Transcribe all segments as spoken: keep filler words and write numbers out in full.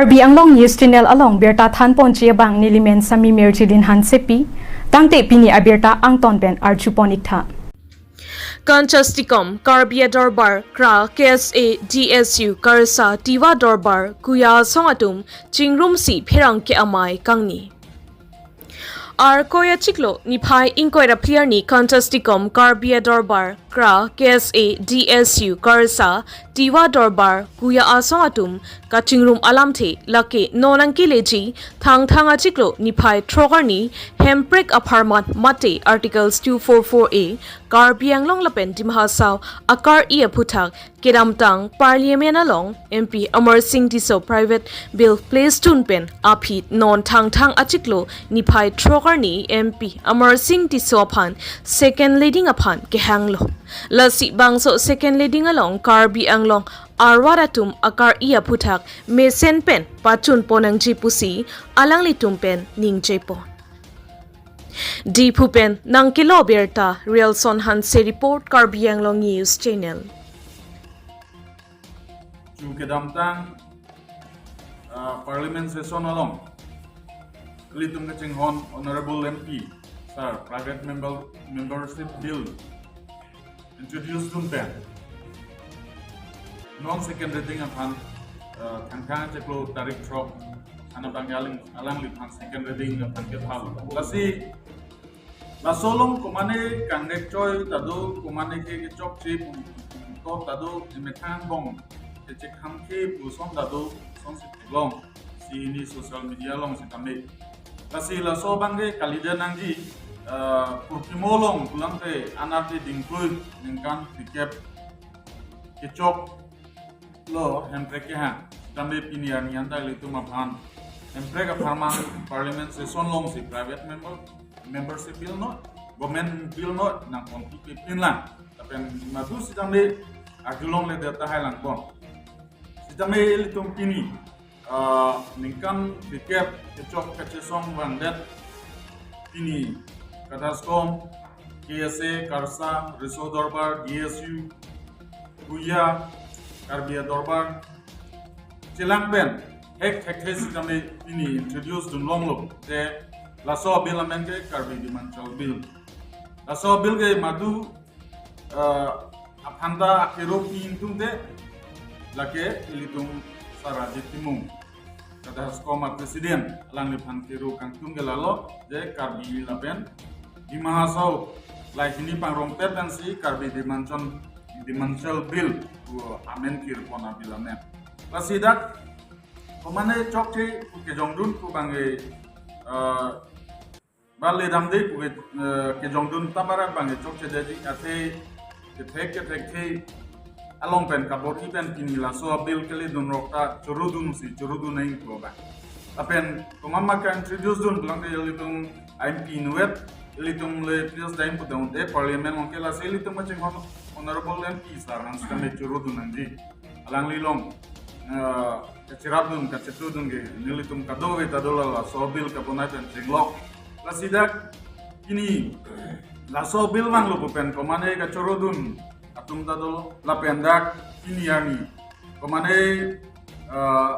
Karbi Anglong News Channel along birta thanponji abang nelimen Sami Mirjilin Hansepi, tangte pini abirta angton pen arjupon iktha. Kanchastikom, Karbi Adorbar, Kra, K S A, D S U, Karsa, Tiwa Dorbar, Kuya asong atum chingrumsi pherangke amei kangni. Arkoi achiklo niphai ingkoi ra phli arni Kanchastikom, Karbi Adorbar, Kra, K S A, D S U, Karsa, Tiwa Dorbar, Kuya asong atum kachingrum alamthe lake non nangkeleji Thangthang achiklo niphai throk arni Hemprek apharman mate Articles two four four A, Karbi Anglong lapen Dima Hasao akar-i aphuthak kedamtang Parliament along M P Amarsing Tisso private bill placedun pen aphi non Thangthang achiklo niphai throk arni M P Amarsing Tisso aphan second reading aphan kehanglo. Lasi bangso second reading along Karbi Anglong arwar atum akar-i aphuthak mesen pen pachunpon nangji pusi alanglitum pen ningjepon. Diphu pen nangkelo birta Rialson Hanse report, Karbi Anglong News Channel. Chu kedamtang, ah, Parliament session along ilitum kachinghon Honorable M P sir private member membership bill introducedun pen non second reading aphan, ah, Thangthang achiklo tarik throk ana bang aling alangliphan second reading aphan kethal. Lasi laso along komane kangnek choi ta do, komane ke kechokche pu to ta do, emethang bong kechekhamkhe pu ason ta do, ason si theklong si hini social media along sitame. Lasi laso abangke kalidet nangji, ah, purkimo along pulang te anat te dingklui ningkan phlikep kechoklo Hemprek kehang. Sitame pini arni anta ilitum aphan Hemprek apharman Parliament session alongsi private member membership bill no, government bill no nangponpipinlang. Lapen madu sitame arjulongledet tahai langpon. Sitame ilitum pini, ah, ningkan phlikep kechok kachesong vangdet pini Kadaskom, K S A, Karsa, Riso Dorbar, D S U, Kuya, Karbi Adorbar chelang pen hek thekthe sitame pini introducedun longlo, te laso bill amen ke Karbi Demand Chal Bill. Laso bill ke madu, eh, aphanta akero pi ingtungte lake ilitum Sir Rajit Timung, Kadaskom a president, alangliphan kero kangtung ke lalo je Karbi lapen Dima Hasao lahei hini pangrongpet pensi Karbi Demand Chal, Demand Chal Bill pu amen kirpon a bill amen. Lasi dak komane chokche pu kejongdun pu abangke, eh, bale damde pu ke, eh, kejongdun ta barat abangke chokchedetji, athe kethek kethekthe along pen kabor-i pen pini laso bill keledunrok ta chorudunsi chorudun nangji pu abang. Lapen komat ma ka-introducedun pulang ke ilitum M P inutvet, ilitum le P S dam putang de Parliament along ke, lasi ilitum kachinghon Honorable M P sir aphan sitame chorudun nangji. Alangli along, eh, kacherapdun kachetudun ke nelitum kadokave ta do, la laso bill kabonai pen chenglok. Lasi dak pini laso bill vanglo pu pen komane kachorudun atum ta dolo, lapen dak pini arni komane, eh,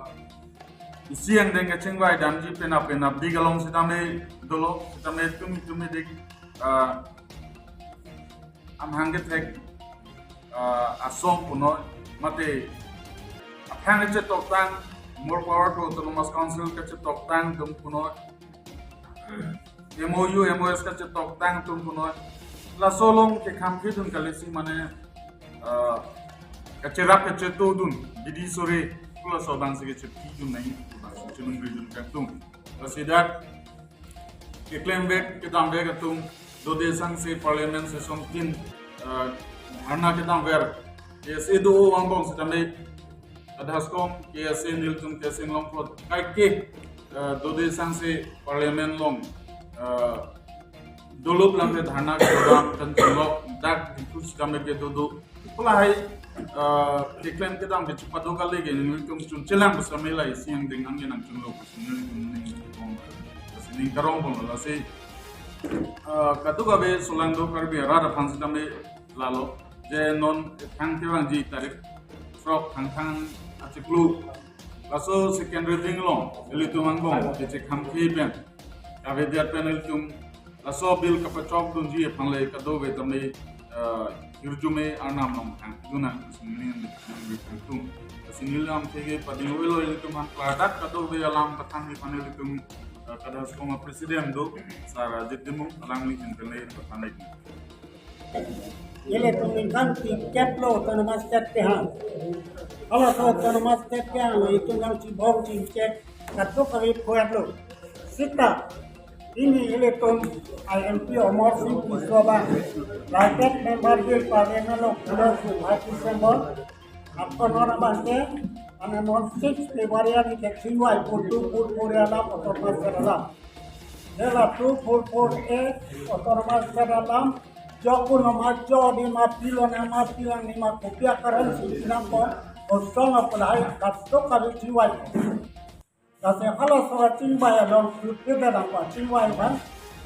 isi angdeng kachingvai damji penap penapdik along sitame dolo, sitame tumi tumidik, eh, amahang kethek, eh, asong punoi, mate aphan kachetoktang, more power to Autonomous Council kachetoktang atum punoi, M O U, M O S kachetoktang atum punoi. Laso along kekhamkhedun kalisi mane, eh, kacherap kachetudun, didi sore, pu laso abangsi kachepidun nangji, abangsi chelungridun kangtung. Lasi dak keklemvek kedamvek atum dode sangse Parliament session tin, eh, dharna kedamver, K S A do-o angbong sitame Kadaskom, K S A nelitum K S A along plot kaike, eh, dode sangse Parliament along, eh, dolo pulang ke dharna kedam kan chenglok, dak Diphu sitame ke dodo. Pu lahei, eh, keklem kedam ke chepado kali ke nelitum chunchelang pu sitame lahei isi angdeng nangke nangchunlo pu sitame nelitum ning, ning karong pon lasi, eh, kadokave solangdo Karbi arat aphan sitame lalo je non thang kevangji tarik throk Thangthang achiklo Laso second reading along ilitum angbong kechekhamkhe pen kavedet pen ilitum laso bill kapachokdunji aphan le kadokave tame, eh, hirjume arnam nangthang dun nang, sinili nangthang tum. Sinili nangtheke padi oilo ilitum aphan klardak kadokave alam kathang aphan ilitum, eh, Cadascom president do, Sir Rajit Timung, alangli jin pen le pathan le. Ilitum ningkan tikep lo autonomous state kehang. Halaso autonomous state kehang lo itum nangchibong chingchek kadokave phuet lo. Sita, pini ilitum I M P Amarsing Tisso abang private member bill parliament lo pulo si Vice President bol. Ako non abangke, ane non six February arni kechingvai pu two four four alam autonomous state alam. Hela two four four A autonomous state alam, jokun nama jo di ma pilo nama pilang ni ma kopi akaran si pinang ko, kosong apalai kadokave chingvai. Lasi halaso kachingvai along sutri dan apa chingvai bang,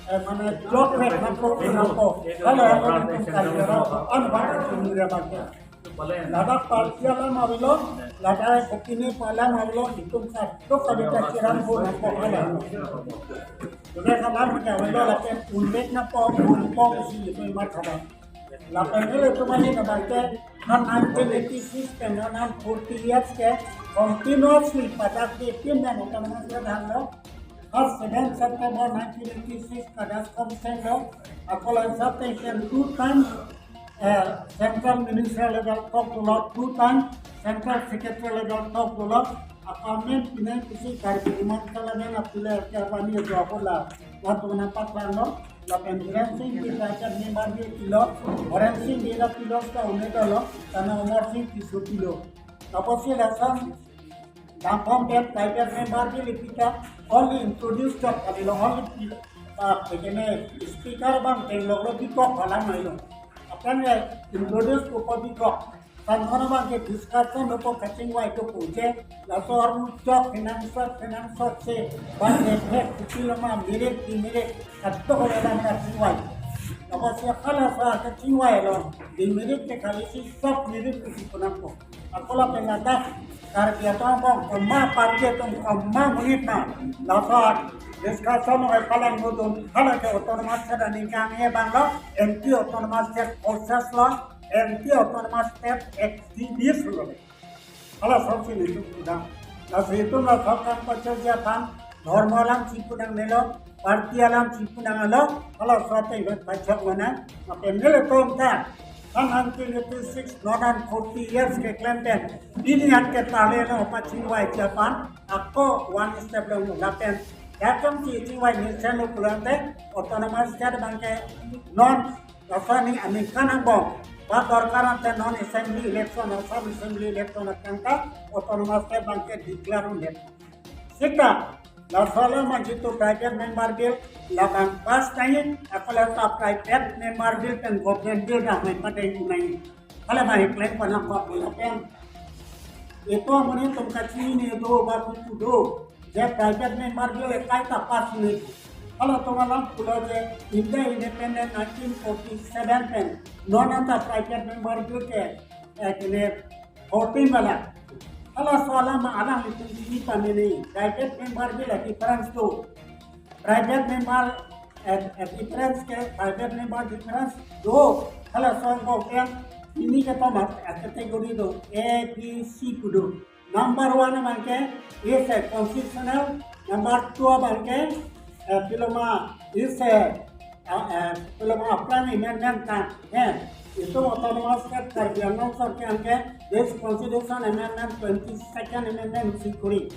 eh, mane jok rek nangkok nangkok. Hala along itum kali rau an bang chingvai bang ya. Ladak party alam avelo, ladak opini alam avelo, itum kadokave ta chirang bo nangkok hala. Jone kalam ke avelo lapen unbek nangkok, unpong si itum mat khadang. Lapen ilitum ahin abangke, non nineteen eighty-six pen non forty years ke continuously padak ke tin dan autonomous state hanglo. First seven September nineteen eighty-six Cadascom senglo. Ako la sub-tension two times, eh, central minister level talk to lot two times, central secretary level talk to lot. Akamen pinai kisi Karbi Himachal amen apilai ke apani jo apola. Waktu mana pat langlo. Lapen Biren Singh Bey private member bill pilo, Biren Singh Bey ta pilo, ta une ta lo, tana Amarsing Tisso pilo. Lapusi lason damphong pen private member bill ipita only introduce chot kali lo, only pilo. Ah, begini speaker bang teng lo lo bikok alam mai lo. Aphrang introduce ko ko bikok. Tangkona abangke discussion lo ko kachingvai ko puje, laso armu chok financial, financial se, bang effect, kupilo ma, merit, demerit, kadokave alam kachingvai. Lapusi halaso kachingvai lo, demerit ke kali si sob merit ke si punang ko. Ako lapen ladak, Karbi atum bang, koma party atum koma monit na, laso discussion lo palang mudun, hala ke autonomous state ningkan e bang lo, anti autonomous state process lo, anti autonomous state activist lo. Hala sob si nelitum pudam. Lasi itum la sob kam pachok ji aphan, dhormo alam si pudam nelo, party alam si pudam alo, hala sob te pachok mana, lapen nelitum ta, kan nineteen eighty-six, non forty years keklem pen, pini an ke tale lo pachingvai ji aphan, ako one step lo lapen, datum si chingvai ni sen lo pulang te, autonomous state abangke, non Laso arni aningkan angbong, ba dorkar ante non assembly election, Assam assembly election atangka autonomous state abangke declare undet. Sita, laso alam manjitu private member bill, labang pass nai, ako la ta private member bill pen government bill dah mai padeng nai. Hala mai plan panam pa pula pen. Itum amonit atum kachini do, ba kutu do. Je private member bill ekai ta pass nai. Halatum alam pulo je India independent nineteen forty-seven pen non anta private member bill ke, eh, kene voting bala. Halaso alam alanglitum chini pamene private member bill a difference do. Private member, eh, eh, difference ke private member difference do. Halaso ko ke ini ke tomat, eh, category do A, B, C pu do. Number one abangke is a constitutional, number two abangke, eh, piloma is a, eh, eh, piloma aphrang amendment kan, eh, itum autonomous state Karbi Anglong sorkar ke, this constitution amendment twenty-second amendment sikuri.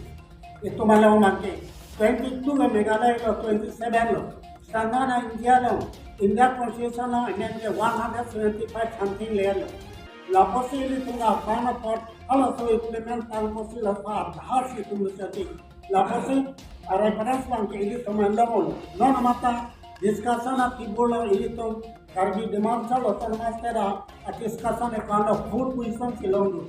Itum along abangke, twenty-two ke Meghalaya lo, twenty-seven lo. Standard India lo, India Constitution lo, amendment one hundred seventy-five something le lo. Lapusi ilitum aphan apot, halaso implement tang pusi laso athasi itum sati. Lapusi, a reference abangke ilitum along lo. Non amata discussion a table lo ilitum Karbi demand sa lo autonomous state a discussion e kan lo four position si long do.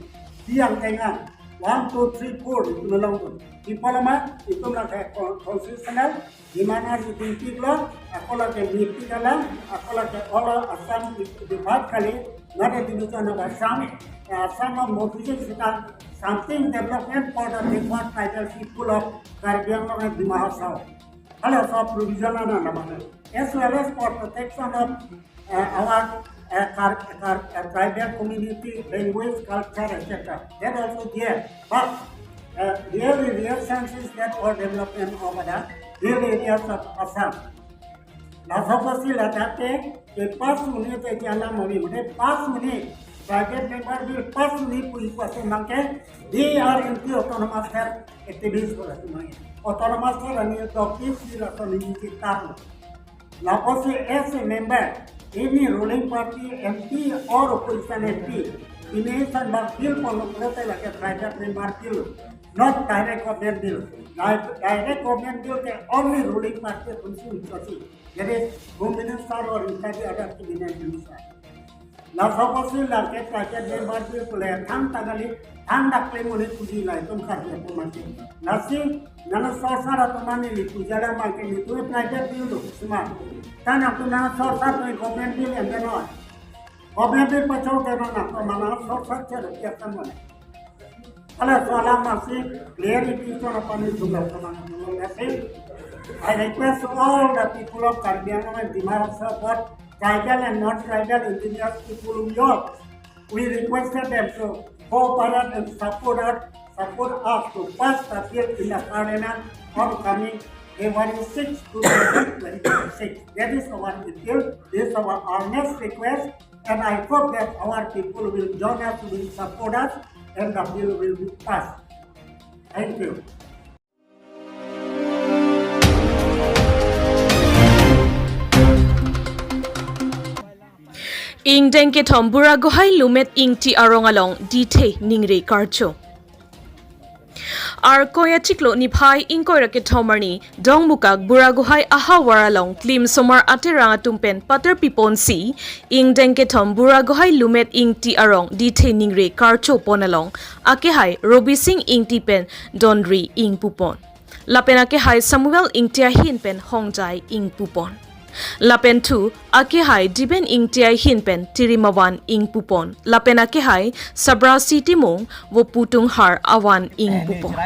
Biang tengan. One, two, three, four, itum along tu. Ipo lama, itum lake con-, constitutional, di mana di tingki lo, ako lake meeting alam, ako lake all Assam di, di bhat kali, not a division of Assam, eh, Assam of modification, something development for the backward tribal people of Karbi Anglong and Dima Hasao. All of our provision are not, as well as for protection of uh, our uh, car, car, uh, tribal community, language, culture, et cetera. That also there. But uh, real, real sense is that for development of the hill areas of Assam. Laso apotsi ladak ke, ke pass un-e te ke alam mori, mane pass un-e, private member bill pass un-e pu ipu atum abang ke, they are anti autonomous state activist ko latum abang. Autonomous state ani topic si laso ni kita. Lapusi as a member, any ruling party M P or opposition M P, pine isan bak bill pon lo pulote lake private member bill, not direct government bill. Di-, direct government bill ke only ruling party atum si unchotsi. That is, Home Minister or inkadi other cabinet minister. Laso apotsi lake private member bill pule thangta kali, thangta klem un-e puji la itum Karbi atum mati. Lasi nana sorsar atum mane li puja la mangke ni tu private bill tu sima. Tan aku nana sorsar tu government bill yang kenoi. Government bill pachok ke mana, mana sorsar chere dia kan mana. Hala soal masih clarification apa ni juga sama nasi. I request all the people of Karbi Anglong and Dima Hasao, both tribal and non-tribal indigenous people, we all, we requested them to cooperate and support us, support us to pass the bill in the parliament on coming February sixth, two thousand twenty-six. That is our appeal, this is our earnest request, and I hope that our people will join us, will support us, and the bill will be passed. Thank you. Ingdeng kethom Buragohai Lumet Ingti arong along dithe ningre karcho. Arkoi achiklo niphai ingkoi ra kethom arni Dongmukak Buragohai ahavar along klimsomar aterang atum pen paterpi ponsi, ingdeng kethom Buragohai Lumet Ingti arong dithe ningre karcho pon along akehai Robising Ingti pen donri ingpu pon. Lapen akehai Samuel Ingti ahin pen hongjai ingpu pon. Lapen thu akehai Diben Ingti ahin pen tirimavan ingpu pon. Lapen akehai Sabrasi Timung vo putunghar avan ingpu pon.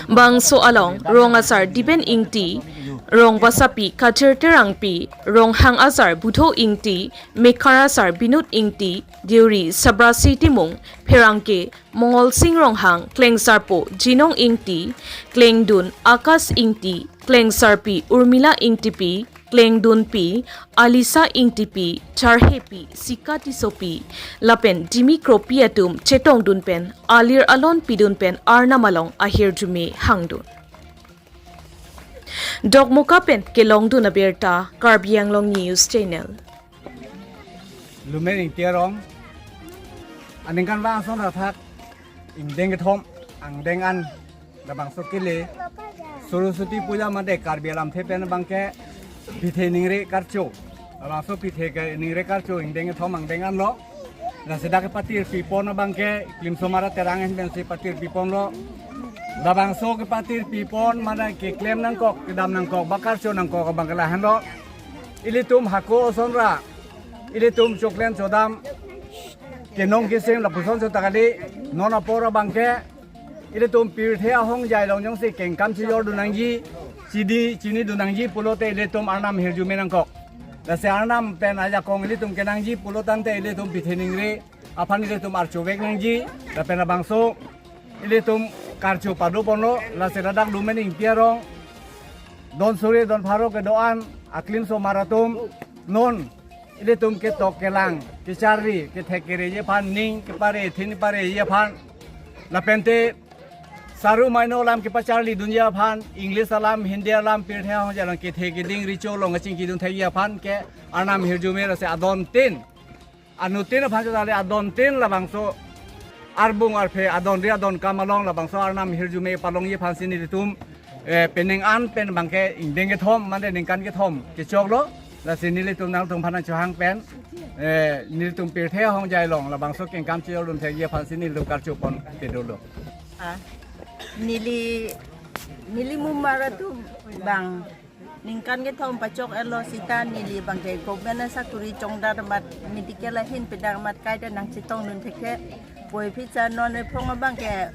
Bangso along rong asar Diben Ingti, rong basapi Kachir Terangpi, ronghang asar Budho Ingti, mekhar asar Binut Ingti, deuri Sabrasi Timung, pherangke Mongolsing Ronghang, klengsarpo Jinong Ingti, klengdun Akash Ingti, klengsarpi Urmila Ingtipi, klengdunpi Alisa Ingtipi, charhepi Sika Tissopi, lapen dimi kropi atum chetongdun pen, alir alon pidun pen Arnam along ahirjume hangdun. Dokmoka pen kelongdun abirta, Karbi Anglong News Channel. Lumet Ingti arong aningkanvang ason athak ingdeng kethom angdeng an labangso kele Saraswati Puja mate Karbi alamthe pen abangke pithe ningre karcho. Labangso pithe ke ningre karcho ingdeng kethom angdeng anlo. Lasi dak kepatirpi pon abangke klimsomar aterang ahin pensi patirpi ponlo. Labangso kepatirpi pon mane keklem nangkok, kedam nangkok, ba karcho nangkok abangke lahenlo. Ilitum hako ason ra, ilitum choklen chodam, kenong keseng lapuson so ta kali, non apor abangke ilitum pirthe ahongjai along jongsi kengkam chijordun nangji, chidi chinidun nangji pulote ilitum Arnam ahirjume nangkok. Lasi Arnam pen ajakong ilitum kenangji pulo tangte ilitum pithe ningre aphan ilitum archovek nangji, lapen labangso ilitum karcho pado ponlo. Lasi ladak Lumet Ingti arong don suri don pharo kedo-an aklimsomar atum non ilitum ketok kelang kecharli kethek kereji aphan, ning kepare thin pareji aphan, lapente saru maino alam kepacharlidunji aphan, English alam, Hindi alam, pirthe ahongjai along kethe keding recho along kachingkidun thekji aphan ke Arnam ahirjume. Lasi adon tin, anuttin aphan chotale adon tin labangso arbung arphe adonri adonkam along labangso Arnam ahirjume palongji aphansi nelitum, eh, penang an pen abangke ingdeng kethom mate ningkan kethom kechoklo. Lasi nelitum nangtumphan nangchohang pen, eh, nelitum pirthe ahongjai along labangso kengkam chejordun thekji aphansi nelitum karchupon kedolo. Ah, neli, neli mumar atum bang ningkan kethom pachok-etlo seta neli bangke government asakuri chongdar amat medical ahin pedang amat kaita nangchetongdun thekji. Puvoiphit sa non ephong abangke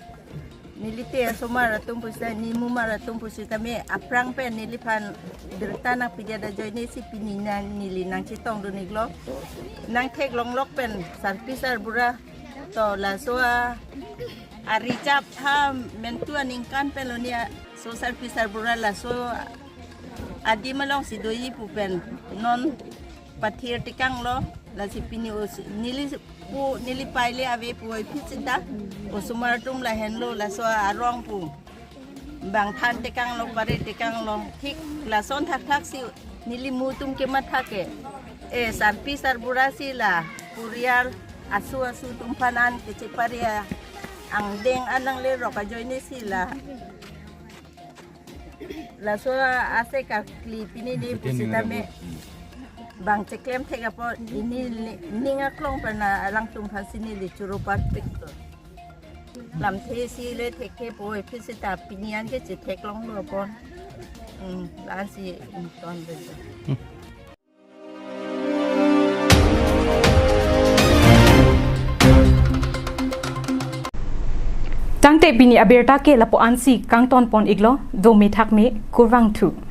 neli te asomar atum pusita, ne mumar atum pusitame aphrang pen neliphan birta nangpidet ajoinesi pini na neli nangchetongdun-iklo. Nangtheklonglok pen sarpi sarbura to laso a, a-reserve ha mentu aningkan pen loni a, so sarpi sarbura laso adim alongsi doji pu pen non pathir tekanglo, lasi pini os-, neli pu, neli paile ave puvoiphit seta osomar atum lahenlo, laso arong pu bang than tekanglo, pare tekanglo, thik lason thakthaksi neli mu atum kematha ke, eh, sarpi sarbura si la poriyal asu asu atumphan an kechepare angdeng an nanglerok ajoinesi la laso ase kakli pini ne pusitame bang cheklem thek apot neli ning aklong pen alangtumphansi neli choro parpik to. Lamthe si le thekthe puvoiphit seta pini an ke chetheklonglo apot. Hmm, lasi, hmm, ton bejo. Tangte pini abirta ke lapu-ansi kangtonpon-iklo, dome thakme, kurvangthu.